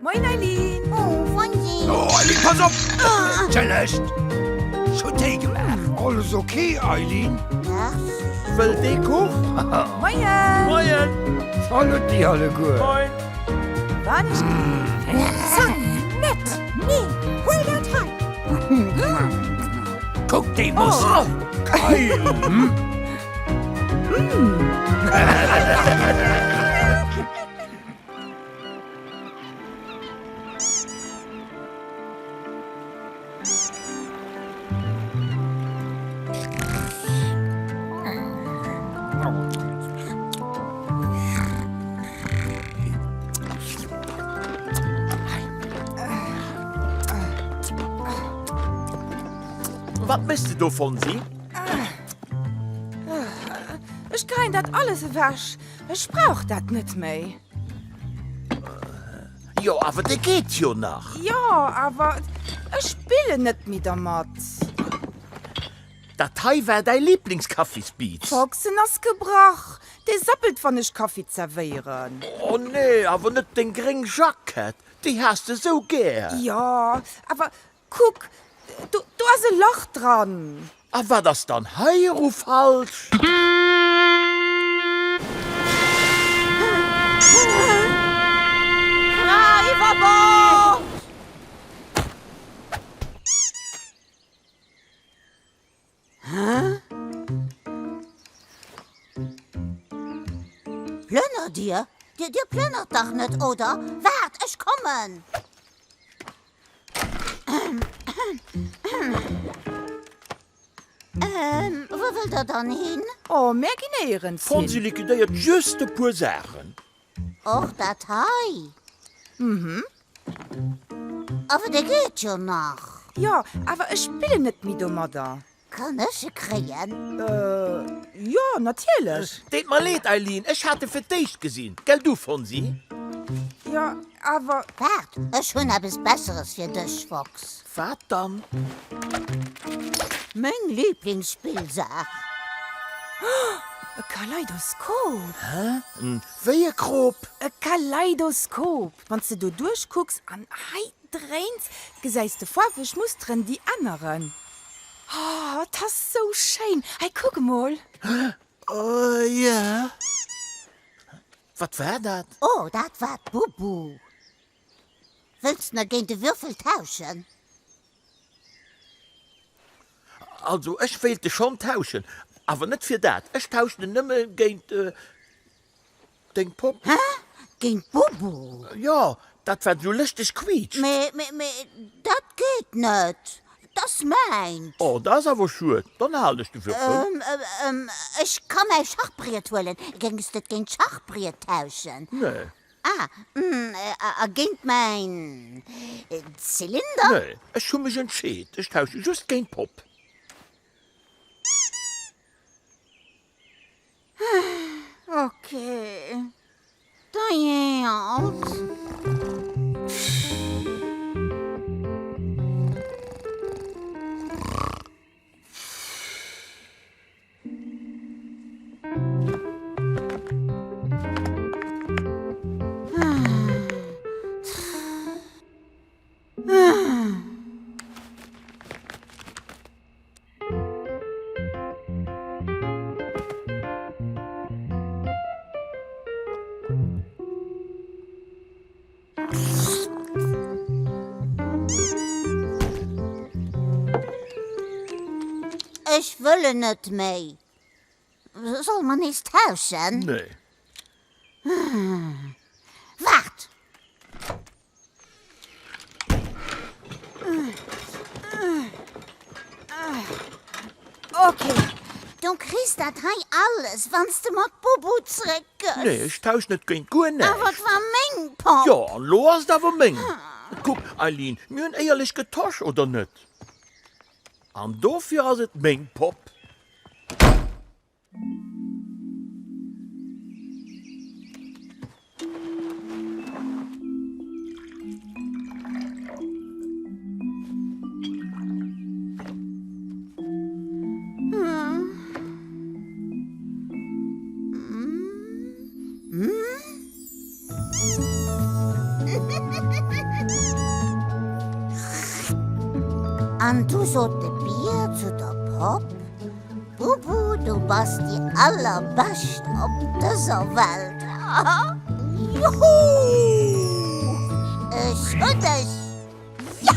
Moin Eileen! Oh, Fonsi! Oh, Eileen, pass op! Entschëllegt! Ech hunn Téi gemaach. Alles ok, Eileen? Merci. Wëllt ee Kuch? Moien! Moien! Salut déi alleguer! Moin! Wann ech Zank net! Nee, huel dat hei! Kuck déi Muskel! Geil! Wat méchs de do, Fonsi? Ech geien dat alles ewech. Ech brauch dat net méi. Jo, awer dee geet jo nach. Jo, awer ech spillen net méi dermat. Dat hei war däi Liblingskaffisbiiz. Fox, en ass gebrach. Dee sappelt, wann ech Kaffi zerwéieren. Oh nee, awer net deng gréng Jackett. Déi has de sou gär. Jo, awer kuck, do, do ass e Lach dran. A wat ass dann heiru falsch? Fra iwwer Bord! Plënnert Dir? Dir, Dir plënnert dach net, oder? Waart, ech kommen! Ähm, wou wëllt Der dann hin? Oh, mär ginn néierens hin. D'Fonsi liquidéiert just e puer Saachen. Och dat hei? Mhm. Awer dee geet jo nach. Jo, awer ech spillen net méi domadder. Kann ech e kréien? Äh, jo, natierlech. Deet mer leed, Eileen, ech hat e fir d'éischt gesinn. Gell du, Fonsi? Jo, awer. Waart, ech hunn eppes Besseres fir dech, Fox. Wat dann? Meng Liblingsspillsaach. E Kaleidoskop! Hä? Wéi e Krop? E Kaleidoskop! Wann s de do duerchkucks an hei dréins, gesäis de faarweg Musteren, déi änneren. Oh, 't ass sou schéin! Hei, kuck emol! Oh ja. Wat war dat? Oh, dat war d'Bubu. Wëlls de géint de Würfel tauschen? Also ech wéilt e schonn tauschen, awer net fir dat. Ech tauschen en nëmme géint deng Popp. Hä? Géint d'Bubu? Jo, dat wat esou lëschteg quiitscht. Mee, mee, mee dat geet net. 't ass mäint. Oh, dat ass awer schued. Dann halen ech de Würfel. Ech ka mäi Schachbriet huelen. Géings de et géint d'Schachbriet tauschen? Nee. Ah, a géint mäin Zylinder? Nee, ech hu mech entscheet, ech tausche just géint d'Popp. Ok, da jee alt. Ech wëll en net méi. Solle mer nees tauschen? Nee. Waart! Ok, du kriss dat hei alles, wann s de mer d'Bubu zréckgëss. Nee, ech tausch net géint guer näischt. Awer et war meng Popp. Jo, an lo ass et awer meng. Kuck, Eileen, mir hunn éierlech getosch, oder net? An dofir ass et meng Popp. An du sot de Bier zu der Popp, Bubu, du bass déi allerbescht op dëser Welt. Juhu! Ech hunn dech! Ja!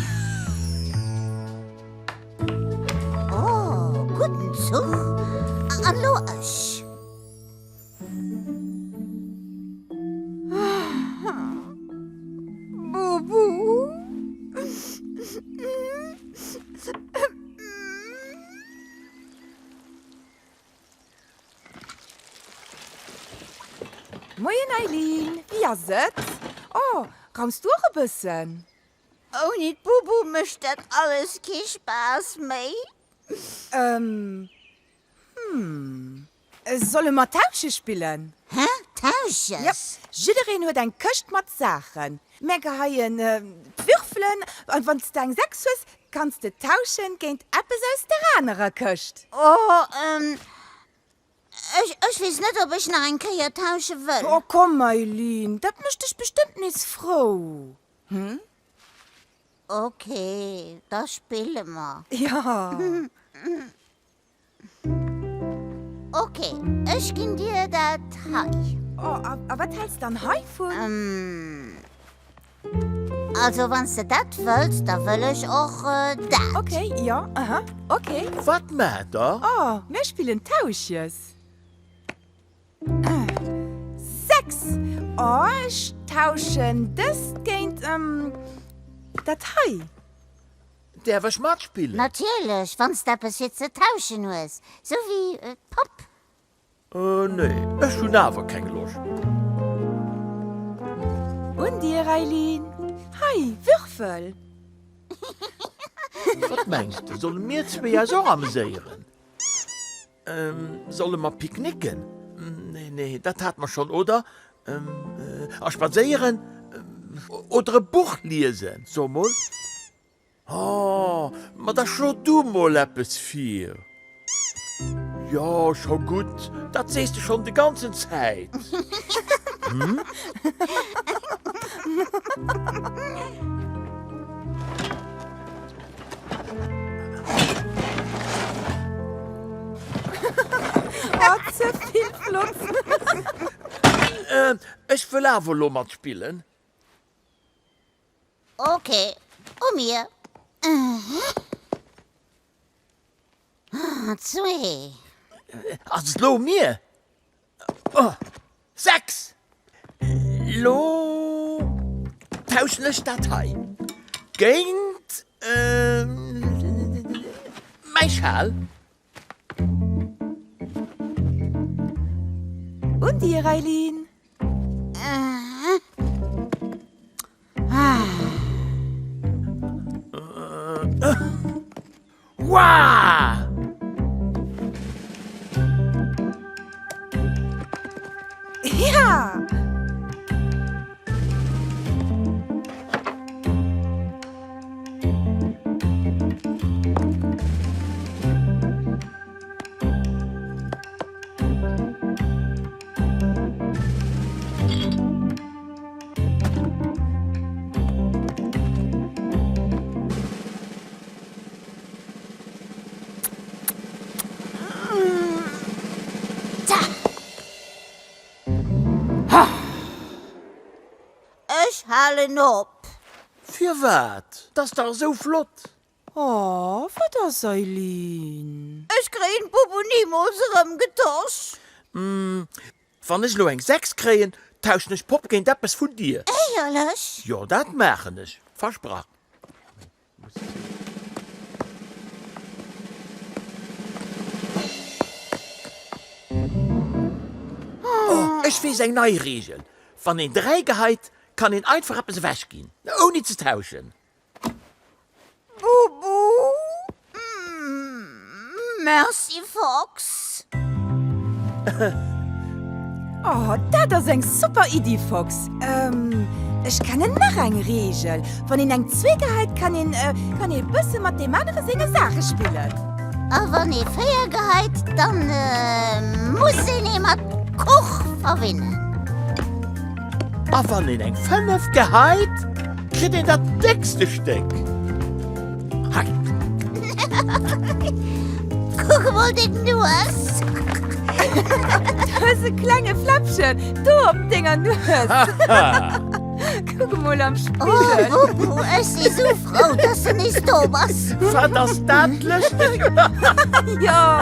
Oh, gudden Zuch! An lo ech! Bubu! Moien Eileen, wéi ass et? Oh, raums du och e bëssen? Ouni d'Bubu mécht dat alles kee Spaass méi. Ehm, hm, solle mer Tausche spillen? Hä? Tausches? Jep, jiddereen huet eng Këscht mat Saachen. Mär geheien d'Würfelen an wann s de eng 6 hues, kanns de tauschen géint eppes aus der anerer Këscht. Oh, ehm, ech, ech weess net, ob ech nach eng Kéier tausche wëll. Oh komm Eileen, dat mécht dech bestëmmt nees frou, hm? Ok, da spille mer. Jo. Ok, ech ginn dir dat hei. Oh, a wat häls dann heivun? Ehm, also wann s de dat wëlls, da wëll ech och dat. Ok, jo, aha, ok. Wat maacht der? Oh, mir spillen Tauschjes. 6, Oh, ech tauschen dëst géint, ehm, dat hei. Däerf ech matspillen? Natierlech, wann s de eppes fir ze tauschen hues, sou wéi d'Popp. Nee, ech hunn awer keng Loscht. Un dir, Eileen. Hei, Würfel. Wat mengs de, solle mir zwee eis och ameséieren? Solle mer picknicken? Nee, nee, dat hate mer schonn, oder? A spadséieren? Oder e Buch liesen? So mol. Oh, ma da schlo du mol eppes vir. Jo, scho gutt, dat sees de schonn de ganzen Zäit. Hm? Oh, ze vill flott! Ech wëll awer elo matspillen. Ok, u mir. Zwee. Ass et elo u mir? Oh, 6! Lo tauschen ech dat hei géint mäi Schal. Un dir, Eileen. Wah! Ja! Ech halen op. Firwat? 't ass dach esou flott! Oh, wat ass, Eileen? Ech kréien d'Bubu nimools erëm getosch. Wann ech elo eng 6 kréien, tauschen ech d'Popp géint eppes vun dir. Éierlech? Jo, dat maachen ech. Versprach. Oh, ech weess eng nei Reegel, Wann een 3 geheit, kann een einfach eppes ewechginn, ouni ze tauschen. Bubu, Merci Fox. Oh, dat ass eng super Iddi, Fox. Ech kennen nach eng Reegel, Wann een eng zwee geheit, kann een kann ee bësse mat deem anere senge Saache spillen. A wann ee 4 geheit, dann muss een ee mat Kuch verwinnen. A wann een eng 5 geheit, kritt een dat déckste Stéck. Hei. Kuck emol deng Nues! Du hues e klenge Fläppchen do op denger Nues! Kuck emol am Spigel! Oh, Bubu, ech si sou frou, dass du nees do bass! Wat ass dat lëschteg! Jo!